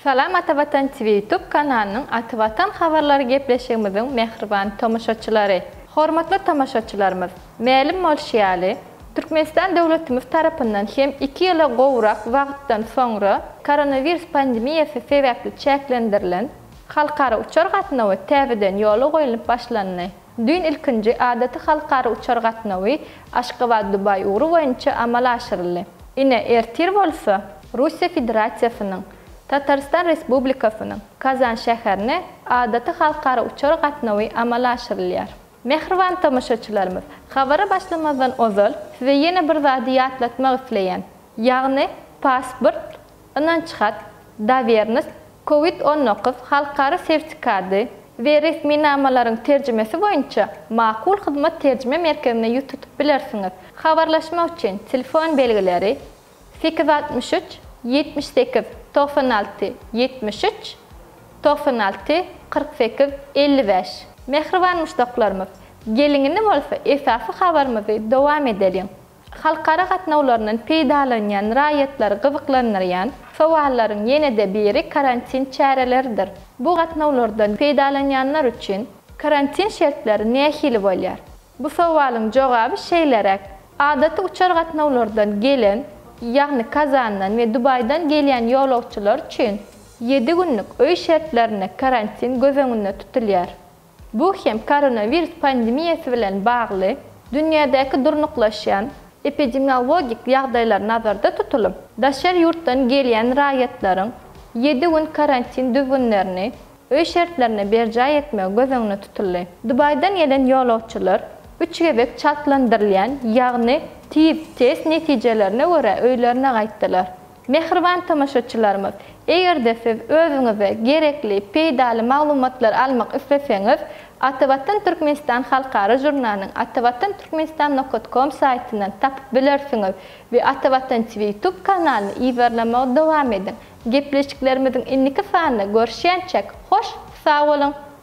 Salam Atavatan TV Youtube kanalynyň Atavatan habarlary gepleşigimiziň mähriban tomaşaçylary! Hormatly tomaşaçylarymyz! Mälim bolşy ýaly, Türkmenistan döwletimiz tarapyndan hem iki ýyla gowrak wagtdan soňra koronawirus pandemiýasy sebäpli çäklendirilen halkara uçar gatnawy täzeden ýola goýlunyp başlandy. Düýn ilkinji adaty halkara uçar gatnawy Aşgabat-Dubaý ugry boýunça amala aşyryldy. Ine, ertir bolsa, Russiýa Federasiýasynyň Tatarystan Respublikasynyň Kazan şäherine adaty halkara uçar gatnawy amala aşyrylýar. Mähriban tomaşaçylarymyz, habara başlamazdan ozal, size ýene bir zady ýatlatmak isleýän. Ýagny, pasport, ynanç hat, dowernost, Covid 19 halkara sertifikady we resminamalaryň terjimesi boýunça Makul Hyzmat terjime merkezine ýüz tutup bilersiňiz. Habarlaşmak üçin telefon belgileri, 863 78 96 73 96 48 55. Mähriban muşdaklarymyz, geliň indi bolsa esasy habarymyzy dowam edeliň. Halkara gatnawlaryndan peýdalanýan raýatlary gyzyklandyrýan sowallaryň ýene-de biri karantin çäreleridir. Bu gatnawlardan peýdalanýanlar üçin karantin şertleri nähili bolýar? Bu sowalyň jogaby şeýleräk, adaty uçar gatnawlardan gelen, ýagny Kazandan we Dubaýdan gelýän ýolagçylar üçin ýedi günlük öý şertlerinde karantin göz öňünde tutulýar. Bu hem koronawirus pandemiýasy bilen bagly dünýädäki durnuklaşýan epidemiologik ýagdaýlar nazarda tutulyp, daşary ýurtdan gelýän raýatlaryň ýedi gün karantin düzgünlerini öý şertlerinde berjaý etmegi göz öňünde tutuldy. Dubaýdan gelen ýolagçylar üç gezek çaltlandyrylýan, ýagny tiz test netijelerine görä öýlerine gaýtdylar. Mähriban tomaşaçylarymyz, eger-de siz özüňize gerekli, peýdaly maglumatlary almak isleseňiz, Atavatan Türkmenistan halkara žurnalynyň atavatan türkmenistan nokat kom saýtyndan tapyp bilersiňiz we Atavatan TV YouTube kanalyny yzarlamagy dowam ediň. Gepleşiklerimiziň indiki sanynda görüşýänçäk, hoş sag boluň!